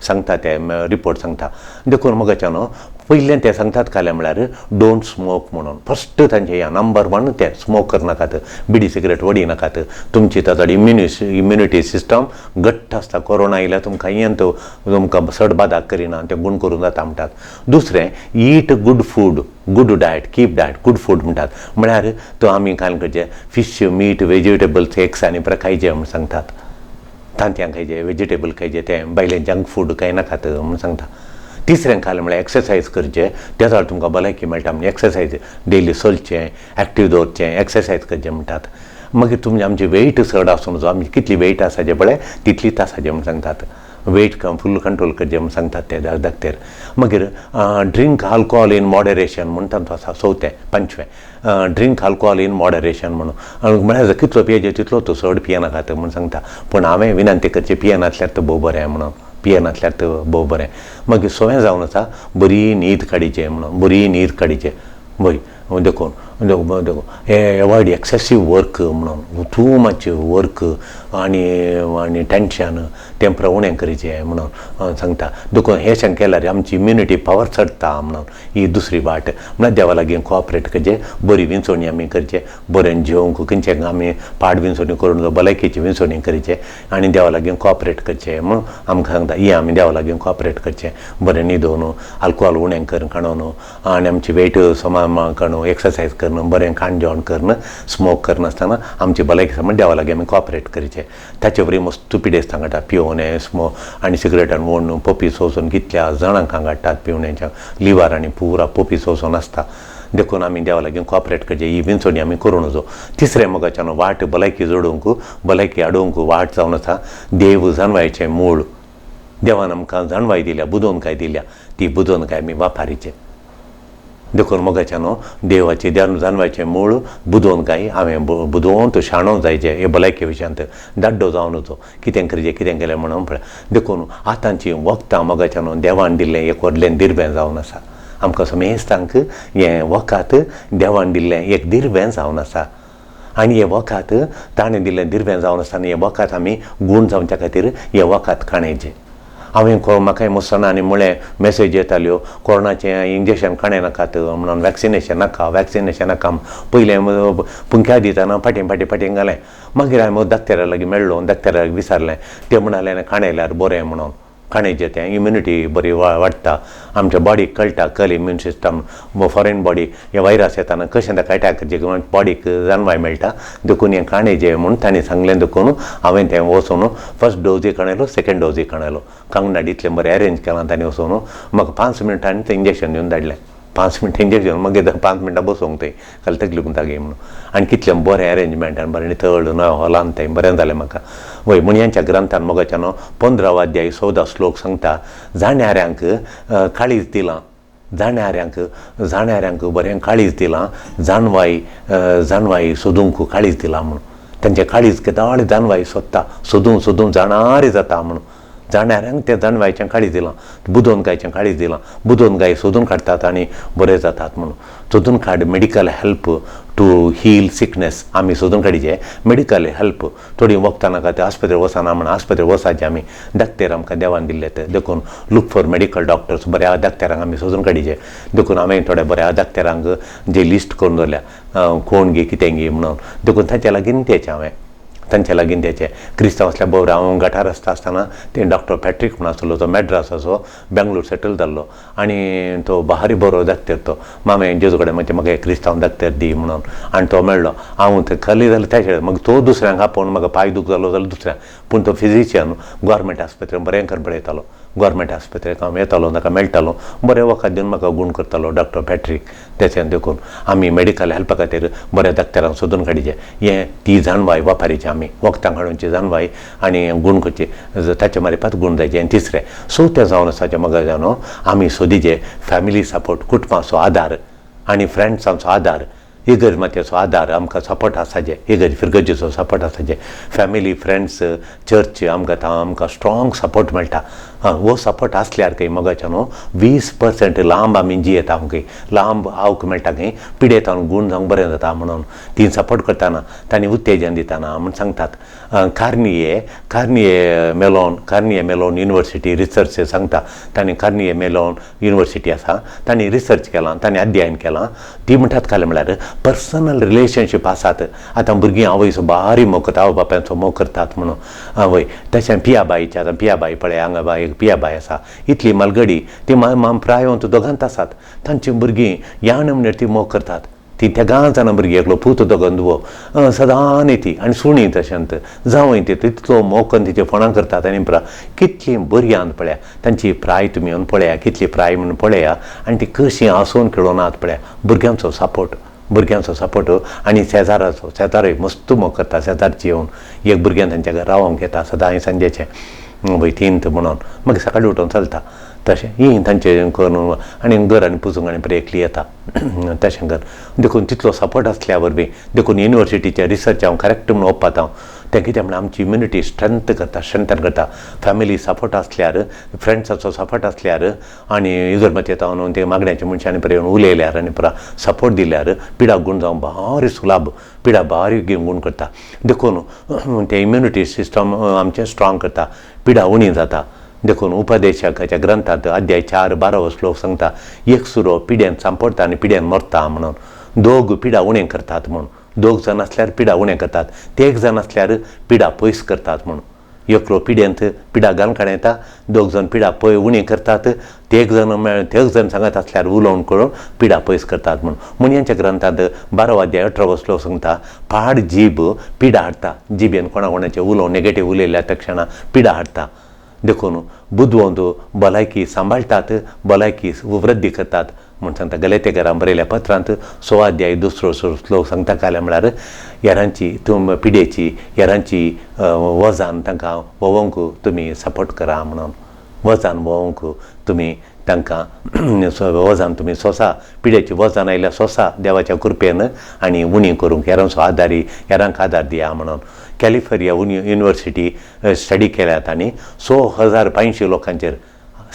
सांगता, ते रिपोर्ट सांगता. देखून मोगाच्यानो पयलें ते सांगतात कालें म्हळ्यार don't smoke म्हणून. फस्ट तांचें ह्या नंबर 1 तें स्मोक करनाकात, बिडी सिगरेट वडी नाकात, तुमची ताजो इम्युनिटी सिस्टम घट्ट आसता. कोरोना आयल्यार तुमकां येन तो तुमकां चड बादाक करिना, तें गूण करूं जाता म्हणटात. दुसरें eat good food, good diet, keep diet good food म्हणटात. म्हळ्यार तो आमी काल करचें फिश, मीट, वेजिटेबल्स, एग्स आनी परत खायचें म्हूण सांगतात. तांतयां खायचें, वेजिटेबल खायचें, तें भायलें जंक फूड कांय नाकात म्हूण सांगता. तिसरें खालें म्हळ्यार एक्सरसायज करचें, त्या जाल्यार तुमकां भलायकी मेळटा म्हणजे एक्सरसायज डेली चलचें, एक्टीव दवरचें, एक्सरसायज करचें म्हणटात. मागीर तुमचें आमची वेट चड आसूं नजो, आमची कितली वेट आसाचें पळय तितलीच आसाचें म्हूण सांगतात. वेट फूल कंट्रोल करचें म्हूण सांगतात ते दाक्तेर. मागीर ड्रिंक आल्कोहोल इन मॉडरेशन म्हूण तांचो आसा. चवथें 5वें ड्रिंक आल्कोहोल इन मॉडरेशन म्हणून, म्हळ्यार कितलो पियेचें तितलो तूं चड पियेनाकात म्हूण सांगता. पूण हांवें विनंती करची पियेनासल्यार तर भोव बरें म्हणून, पियेनासल्यार तर भोव बरें. मागीर सवें जावन आसा बरी न्हीद काडीचें म्हणून, बरी न्हीद काडीचें बरी. देखून देखून हे एवॉयड एक्सेसीव वर्क म्हणून, टू मच वर्क आनी आनी टेंशन तें उणें करचें म्हणून सांगता. देखून हें शें केल्यार आमची इम्युनिटी पावर चडटा म्हणून ही दुसरी वाट. म्हळ्यार देवा लागीं कॉपरेट करचें, बरी विंचवणी आमी करचें, बरें जेवंक खंयचें आमी पाड विंचवणी करून भलायकेची विंचवणी करचें आनी देवा लागीं कॉपरेट करचें म्हणून आमकां सांगता. ही आमी देवा लागीं कॉपरेट करचें, बरें न्हिदोवन, आल्कोहोल उणें करून काडून आनी आमची वेट समा काडून, एक्सरसायज करून, बरें खाण जेवण करून, स्मोक करनासतना आमची भलायकी समज देवा लागीं आमी कॉपरेट करचें. ताचे वरी मस्त पिडेस्त हांगाटा पिवणे स्मो आनी सिगरेटान ओडून पोपी सोसून कितल्या जाणांक हांगाडटात पिवण्याच्या लिवर आनी पुरा पोपी सोसून आसता. देखून आमी देवा लागीं कॉपरेट करचें, ही विंचवणी आमी करूं नजो. तिसरें मोगाच्यान वाट भलायकी जोडूंक, भलायकी हाडूंक वाट जावन आसा देव जानवायचें मूळ. देवान आमकां जाणवाय दिल्या, बुदवंतकाय दिल्या, ती बुदवंतकाय आमी वापरीचे. देखून मोगाच्या न्हू देवाची जाणवायचें मूळ बुदवंतकाय. हांवें बुदवंत शाणो जायचें हे भलायके विशयांत, दाड्डो जावन वचो, कितें करचें कितें केलें म्हणून पळय. देखून आतांची वखदां मोगाच्या न्हू देवान दिल्लें एक व्हडलें दिर्वें जावन आसा. आमकां समेस्तांक हें वखद देवान दिल्लें एक दिर्वें जावन आसा. आनी हें वखद ताणें दिल्लें दिर्वें जावन आसा आनी हें वखद आमी गूण जावच्या खातीर हें वखद काणयचें. हांवें म्हाका मुसलमानांनी म्हळें, मॅसेज येताल्यो कोरोनाचें इंजेक्शन काणय नाकात म्हणून, वॅक्सिनेशन नाका, वॅक्सिनेशन नाका. पयलें पुंक्या दितना फाटीं फाटीं फाटीं घालें. मागीर हांवें दाक्तेरा लागीं मेळ्ळो, दाक्तेरा लागीं विचारलें, ते म्हणाले काणयल्यार बरें म्हणून, काणयचें तें इम्युनिटी बरी वाडटा, आमच्या बॉडीक कळटा, कल इम्यून सिस्टम फॉरेन बॉडी हे व्हायरस येताना कशें ताका एटॅक करचें बॉडीक जाणवाय मेळटा. देखून हें काणयचें म्हूण तांणी सांगलें. देखून हांवें तें वचून फर्स्ट डोजूय काणयलो, सेकेंड डोजूय काणयलो. कांगणाड इतलें बरें अरेंज केलां तांणी. वचून म्हाका 5 मिनटांनी तें इंजेक्शन दिवन धाडलें. 5 मिनटां इंजेक्शन, मागीर 5 मिनटां बसोवंक थंय खाली तकली गुंतागी म्हणून. आनी कितलें बरें अरेंजमेंट आनी बरें नितळ नव्या हॉलान थंय बरें जालें म्हाका. वय मुनयांच्या ग्रंथान मोगाच्या न्हू 15 अध्याय 14 श्लोक सांगता, जाणऱ्यांक काळीज दिलां, जाणऱ्यांक जाणऱ्यांक बरें काळीज दिलां, जाणवाय जाणवाय सोदूंक काळीज दिलां म्हणून. तांचें काळीज केदाळ जाणवाय सोदता, सोदून सोदून जाणारे जाता म्हणून. जाणऱ्यांक तें जाणवायचें काळीज दिलां, बुदवंतकायचें काळीज दिलां, बुदवंतकाय सोदून काडटात आनी बरे जातात म्हणून. सोदून काड medical help to heal sickness. आमी सोदून काडचें मेडिकल हेल्प. थोडीं वखदां नाका ते आस्पत्रेक वचना म्हण आस्पत्रेक वचाचें आमी, दाक्तेर आमकां देवान दिल्ले ते. देखून लूक फॉर मेडिकल डॉक्टर्स, बऱ्या दाक्तेरांक आमी सोदून काडचें. देखून हांवें थोड्या बऱ्या दाक्तेरांक जे लिस्ट करून दवरल्या, कोण गी कितें गी म्हणून. देखून तांच्या लागीं तेचें हांवें तांच्या लागीं तेचें क्रिस्तांव आसल्या बरोबर. हांव गटार आसता आसतना ते डॉक्टर पॅट्रीक म्हूण आसलो, तो मॅड्रासाचो, बेंगलोर सेटल जाल्लो आनी तो भारी बरो दाक्तेर तो. मामे जेजू कडेन मागीर म्हाका एक क्रिस्तांव दाक्तेर दी म्हणून, आनी तो मेळ्ळो. हांव थंय खाली जाल्यार तेचे मागीर तो दुसऱ्यांक आपोवन म्हाका पांय दूख जालो जाल्यार दुसऱ्यांक, पूण तो फिजिशियन गोवोरमेंट आस्पत्रेन बरें करून पळयतालो. गोवोरमेंट आस्पत्रेक हांव येतालो, ताका मेळटालो, बरें वखद दिवन म्हाका गूण करतालो डॉक्टर पॅट्रीक. तेच्यान देखून आमी मेडिकल हेल्पा खातीर बऱ्या दाक्तेरांक सोदून काडचें. हें ती जाणवाय वापरीची आमी, वखदां काडूनची जाणवाय आनी गूण करची, ताचे मारिपात गूण जायचे. आनी तिसरें चवथें जावन आसा जें म्हाका जाणो आमी सोदीचे फॅमिली सपोर्ट, कुटुंबाचो आदार आनी फ्रेंड्सांचो आदार, इगर्ज मातयेचो आदार आमकां सपोर्ट आसाचे, इगर्ज फिरगर्जेचो सपोर्ट आसाचे. फॅमिली, फ्रेंड्स, चर्च आमकां आमकां स्ट्रॉंग सपोर्ट मेळटा. हो सपोर्ट आसल्यार खंय मोगाच्या न्हू 20% लांब आमी जियेता, खंय लांब आवक मेळटा, खंय पिडेतान गूण जावंक बरें जाता म्हणून ती सपोर्ट करतना तांणी उत्तेजन दितना म्हूण सांगतात. Carnegie Mellon, Carnegie Mellon University research सांगता. तांणी कार्निये मेलॉन युनिवर्सिटी आसा, तांणी रिसर्च केलां, तांणी अध्ययन केलां. ती म्हणटात काल म्हळ्यार पर्सनल रिलेशनशीप आसात. आतां भुरगीं आवयचो भारी मोग करता, आवय बापायचो मोग करतात म्हणून. वय तशें पियाबाईचें, आतां पियाबाई पळय, हांगा बाय एक पियाबाई आसा, इतली मालगडी ती माम प्रायवंत दोगांत आसात. तांची भुरगीं ह्या म्हणल्यार ती मोग करतात. ती तेगां जाणां भुरगीं, एकलो पूत दोगां धुवो, सदां ती आनी सुणी तशेंत जावंय ती तितलो मोग करून तिचे फोणां करतात. आनी कितलीं बरीं आनी पळया तांची प्राय तुमी येवन पळया, कितली प्राय म्हणून पळया आनी ती कशीं आसून खेळोनात पळया. भुरग्यांचो सपोर्ट, भुरग्यांचो सपोर्ट आनी शेजाराचो, शेजारूय मस्त मोग करता. शेजारची येवन एक भुरग्यां तांच्या घरा रावोंक येता सदांय सांजेचें वय तींत म्हणून, मागीर सकाळीं उठोवन चलता तशें ही तांचें करून आनी घर आनी पुजूंक आनी बरें एकली येता तशें कर. देखून तितलो सपोर्ट आसल्या वरवीं, देखून युनिवर्सिटीचे रिसर्च हांव करेक्ट म्हणून ओप्पात हांव. तें कितें म्हणल्यार आमची इम्युनिटी स्ट्रेंथ करता, स्ट्रेंथन करता. फॅमिली सपोर्ट आसल्यार, फ्रेंड्साचो सपोर्ट आसल्यार आनी इगर्ज येता ते मागण्याच्या मनशांनी बरें येवन उलयल्यार आनी पुरा सपोर्ट दिल्यार पिडा गूण जावंक भारी सुलाभ, पिडा भारी गूण करता. देखून तें इम्युनिटी सिस्टम आमचें स्ट्रॉंग करता, पिडा उणी जाता. देखून उपदेशकाच्या ग्रंथांत अध्याय 4 12 श्लोक सांगता, एक सुरो पिड्यान सांपडटा आनी पिड्यान मरता म्हणून. दोग पिडा उणें करतात म्हणून, दोग जाण आसल्यार पिडा उणें करतात, ते एक जाण आसल्यार पिडा पयस करतात म्हणून. एकलो पिड्यांत पिडा घालून काडून येता, दोग जाण पिडा पय उणें करतात, ते एक जाण ते एक जाण सांगत आसल्यार उलोवन करून पिडा पयस करतात म्हणून. मुनयांच्या ग्रंथांत 12 अध्याय 18 श्लोक सांगता, पाड जीब पिडा हाडटा. जिबेन कोणा कोणाचें उलोवन नेगेटीव उलयल्या त्या क्षणा पिडा हाडटा. देखून बुदवंत भलायकी सांबाळटात, भलायकी वृद्धी करतात म्हूण सांगता. गलेतेकरां बरयल्या पत्रांत 6 अध्याय 2 श्लोक सांगता, काल्या म्हळ्यार हेरांची तुम पिडेची हेरांची वजान तांकां वोवंक तुमी सपोर्ट करा म्हणून. वजन भोवंक तुमी तांकां वजन तुमी सोंसा, पिड्याची वजन आयल्यार सोंसा देवाच्या कृपेन आनी उणी करूंक हेरांचो आदारी हेरांक आदार दिया म्हणून. कॅलिफोर्निया युनिवर्सिटी स्टडी केल्यात आनी 6,500 लोकांचेर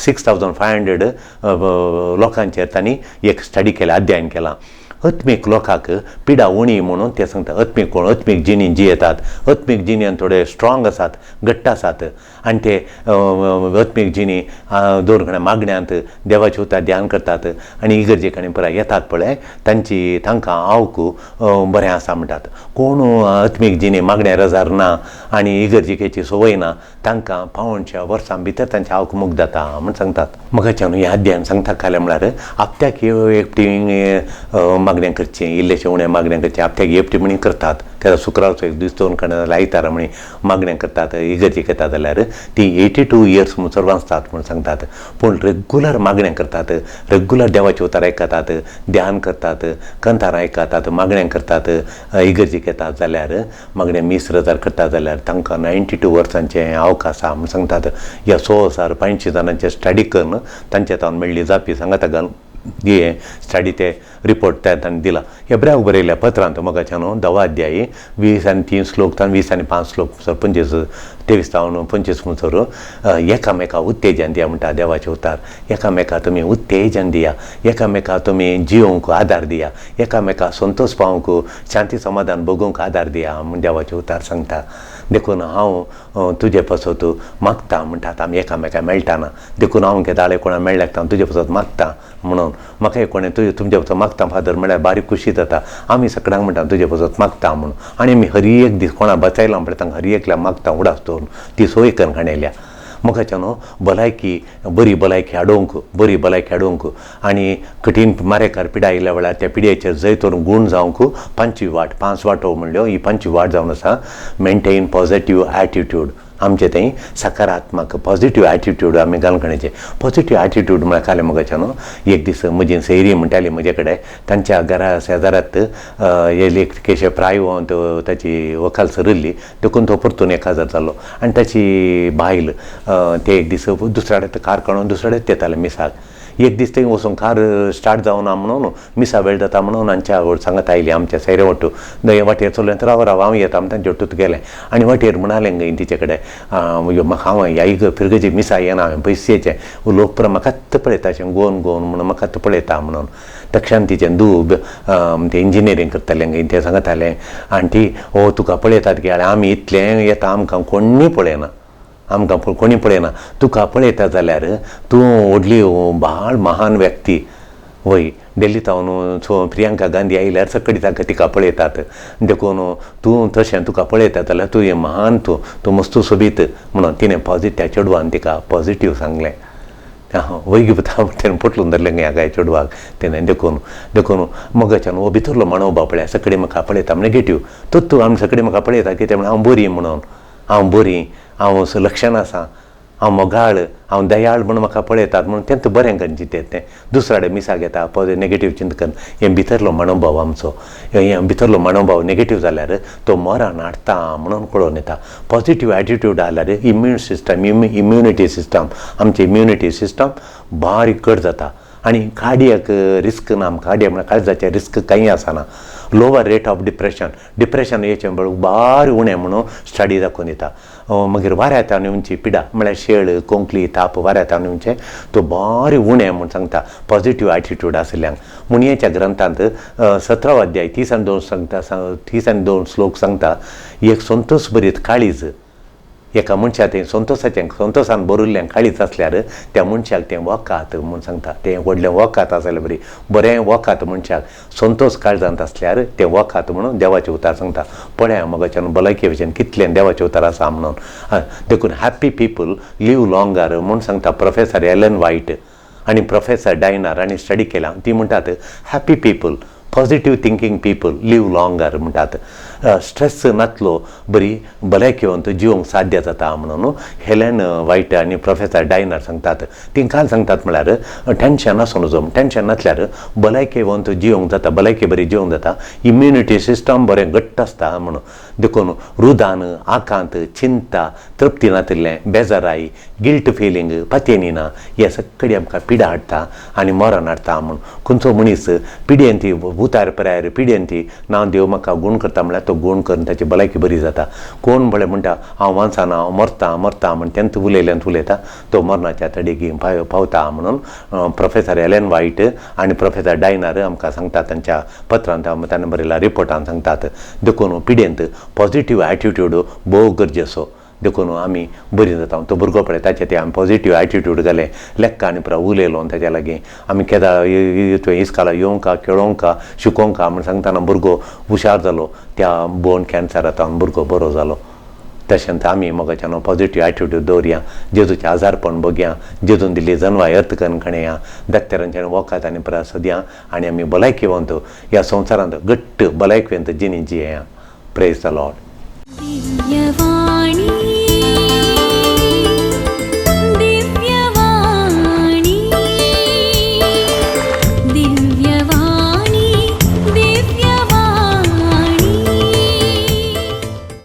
6,500 लोकांचेर तांणी एक स्टडी केल्या, अध्ययन केलां. आत्मीक लोकांक पिडा उणी म्हणून ते सांगता. आत्मीक कोण? आत्मीक जिणी जियेतात, आत्मीक जिणेन थोडे स्ट्रॉंग आसात, घट्ट आसात आनी ते आत्मीक जिणी दोन कडेन मागण्यांत देवाचे उतर ध्यान करतात आनी इगर्जे कडेन पुराय येतात पळय, तांची तांकां आवक बरें आसा म्हणटात. कोण आत्मीक जिणी मागण्या रजार ना आनी इगर्जिकेची संवय ना तांकां 75 वर्सां भितर तांचे आवक मुक्त जाता म्हूण सांगतात. म्हाका न्हू हें अध्ययन सांगता खालें म्हळ्यार आपत्याक एकटी मागणें करचें, इल्लेशें उणें मागणें करचें, आपत्याक एकटी म्हणी करतात. केन्ना शुक्रारचो एक दीस दोन कडेन जाल्यार आयतारा म्हणी मागणें करतात, इगर्जेक येता जाल्यार ती 82 इयर्स म्हणसर वाचतात म्हूण सांगतात. पूण रेगुलर मागणें करतात, रेगुलर देवाचे उतर आयकतात, ध्यान करतात, कंतारां आयकतात, मागणें करतात, इगर्जेक येतात जाल्यार मागणें मीस रजार करतात जाल्यार तांकां 92 वर्सांचें आवक आसा म्हूण सांगतात. ह्या 6,500 जाणांचे स्टडी करून तांचे तावन मेळ्ळी जापी सांगता घालून हे स्टडी ते रिपोर्ट तयार तांणी दिला. हेब्र्याक बरयल्या पत्रांत मोगाच्या न्हू 10 अध्यायी 20 आनी 3 श्लोक तावन 20 आनी 5 श्लोक 25 23 तावन 25 म्हणसर एकामेका उत्तेजन दिया म्हणटा देवाचे उतार. एकामेका तुमी उत्तेजन दिया, एकामेका तुमी जियोंक आदार दिया, एकामेका संतोष पावंक शांती समाधान भोगूंक आदार दिया म्हूण देवाचे उतार सांगता. देखून हांव तुजे पासत मागता म्हणटात आमी एकामेका मेळटाना. देखून हांव केदाळे कोणा मेळ्ळ्याक हांव तुजे पासत मागता म्हणून म्हाका कोणें तुजे तुमचे पासत मागता फादर म्हळ्यार बारीक खुशी जाता. आमी सगळ्यांक म्हणटा तुजे पासत मागता म्हणून आनी आमी हर एक दीस कोणा बचायला म्हणल्यार तांकां हर एकल्या मागता उडास दवरून ती सोय करून हाणयल्या. म्हाका न्हू भलायकी बरी भलायकी हाडूंक, बरी भलायकी हाडूंक आनी कठीण मारेकार पिडा आयिल्ल्या वेळार त्या पिड्याचेर जैत व्हरून गूण जावंक 5 वाट, 5 वाटो म्हणल्यो. ही 5 वाट जावन आसा मेंटेन पॉझिटीव एटिट्यूड. आमचे थंय सकारात्मक पॉझिटीव एटिट्यूड आमी घालून. पॉझिटीव एटिट्यूड म्हळ्यार कालें मोगाच्या न्हू एक दीस म्हजी सैरी म्हणटाली म्हजे कडेन तांच्या घरा शेजारात एक केशे प्रायवंत ताची वकाल सरिल्ली देखून तो परतून 1000 जालो आनी ताची बायल ते एक दीस दुसऱ्या कडेन कार काडून दुसऱ्या कडेन येताले मिसाक. एक दीस थंय वचून कार स्टार्ट जावना म्हणून मिसा वेळ जाता म्हणून आमच्या सांगत आयली आमच्या सैरे वट्टू वाटेर चल्लें तर राव राव हांव येता म्हण तांचे वट्टूत गेलें आनी वाटेर म्हणालें गय तिचे कडेन म्हाका हांव ह्या फिरगजी मिसा येना हांवें पयशेचें लोक पुरो म्हाकाच पळयता अशें गोवन गोवन म्हणून म्हाकाच पळयता म्हणून. तक्षण तिचें दूब तें इंजिनियरींग करतालें गय तें सांगतालें आण्टी ओ तुका पळयतात की आमी इतलें येता आमकां कोण्णी पळयना, आमकां कोणी पळयना, तुका पळयता जाल्यार तूं व्हडली भाळ महान व्यक्ती वय. दिल्ली तावन प्रियंका गांधी आयल्यार सगळी तांकां तिका पळयतात देखून तूं तशें तुका पळयता जाल्यार तूं हें महान, तूं तूं मस्तू सोबीत म्हणून तिणें पॉझिटिव त्या चेडवान तिका पॉझिटीव सांगलें. वय पुता तेणें पोटलून धरलें गे काय चेडवाक तेणें. देखून देखून मोगाच्यान हो भितरलो मनोभाव पळया सगळी म्हाका पळयता नेगेटीव तो तूं आमी सगळी म्हाका पळयता कितें म्हणून हांव बरी म्हणून, हांव बरी, हांव सुलक्षण आसा, हांव मोगाळ, हांव दयाळ म्हूण म्हाका पळयतात म्हणून तें बरें करून चिंतता तें दुसऱ्या कडेन मिसाक येता पॉझिटिव नेगेटीव चिंतकन हें भितरलो मनोभाव आमचो हें भितरलो मनोभाव नेगेटीव जाल्यार तो मरण हाडटा म्हणून कळोन येता. पॉझिटीव एटिट्यूड आल्यार इम्यून सिस्टम इम्युनिटी सिस्टम आमची इम्युनिटी सिस्टम बारीक कट जाता आनी कार्डियक रिस्क ना. कार्डियक म्हळ्यार काळजाचें रिस्क कांय आसना. Lower rate of depression, depression येचें बारीक उणें म्हणून स्टडी दाखोवन दिता. मागीर वाऱ्या येवची पिडा म्हळ्यार शेळ कोंकली ताप वाऱ्या येवचें तो बारीक उणें म्हूण सांगता पॉझिटीव एटिट्यूड आशिल्ल्यांक. मुणयेच्या ग्रंथांत 17 अध्याय 30 आनी 2 सांगता, 30 आनी 2 श्लोक सांगता एक संतोष भरीत काळीज एका मनशाक तें संतोषाचें संतोषान भरिल्लें काळीज आसल्यार त्या मनशाक तें वकात म्हूण सांगता. तें व्हडलें वकात आसल्यार बरी बरें वकात मनशाक संतोष काळजांत आसल्यार तें वकात म्हणून देवाचें उतार सांगता. पळया मोगाच्यान भलायके भशेन कितलें देवाचें उतार आसा म्हणून. देखून हॅप्पी पीपल लीव लॉंगर म्हूण सांगता प्रोफेसर एलन व्हायट आनी प्रोफेसर डायनार आनी स्टडी केल्या ती म्हणटात happy people positive thinking people live longer म्हणटात. स्ट्रेस नातलो बरी भलायकेवंत जिवंक साध्य जाता म्हणून हेलेन वायट आनी प्रोफेसर डायनर सांगतात. ती काल सांगतात म्हळ्यार टेंशन आसूं नजो, टेंशन नासल्यार भलायकेवंत जिवंक जाता, भलायकी बरी जिवंक जाता, इम्युनिटी सिस्टम बरें घट्ट आसता म्हणून. देखून रुदान, आकांत, चिंता, तृप्ती नातिल्लें, बेजाराय, गिल्ट फिलींग, पतेनी ना, हे सगळी आमकां पिडा हाडटा आनी मरण हाडटा म्हूण. खंयचो मनीस पिडेन ती उतार परायर पिडेन ती ना देव म्हाका गूण करता म्हळ्यार तो गूण करून ताची भलायकी बरी जाता. कोण म्हळ्यार म्हणटा हांव वांचना, हांव मरता मरता म्हण तेंच उलयल्यान उलयता तो मरणाच्या तडेगी पावता म्हणून प्रोफेसर एलन वायट आनी प्रोफेसर डायनर आमकां सांगतात तांच्या पत्रांत, ताणें बरयल्या रिपोर्टान सांगतात. देखून पिडेंत पॉजिटीव एटिट्यूड भोव गरजेचो. देखून आमी बरी जाता. तो भुरगो पळय ताचे ते आमी पॉजिटीव एटिट्यूड घालें, लेक्का आनी पुरा उलयलो ताच्या लागीं. आमी केदा तुवें इस्काला येवंका, खेळोंका, शिकोवंका म्हण सांगतना भुरगो हुशार जालो. त्या बोन कॅन्सरांत भुरगो बरो जालो. तशेंच आमी मोगाच्यान पॉजिटीव एटिट्यूड दवरया, जेजूचें आजारपण बघया, जेजून दिल्ली जनवाय अर्थ करून खणया, डॉक्टरांच्या वखद आनी पुरा सदया आनी आमी भलायकेवंत ह्या संवसारांत घट्ट भलायकेवंत जिणी जियेया. Praise the Lord. Divyavani.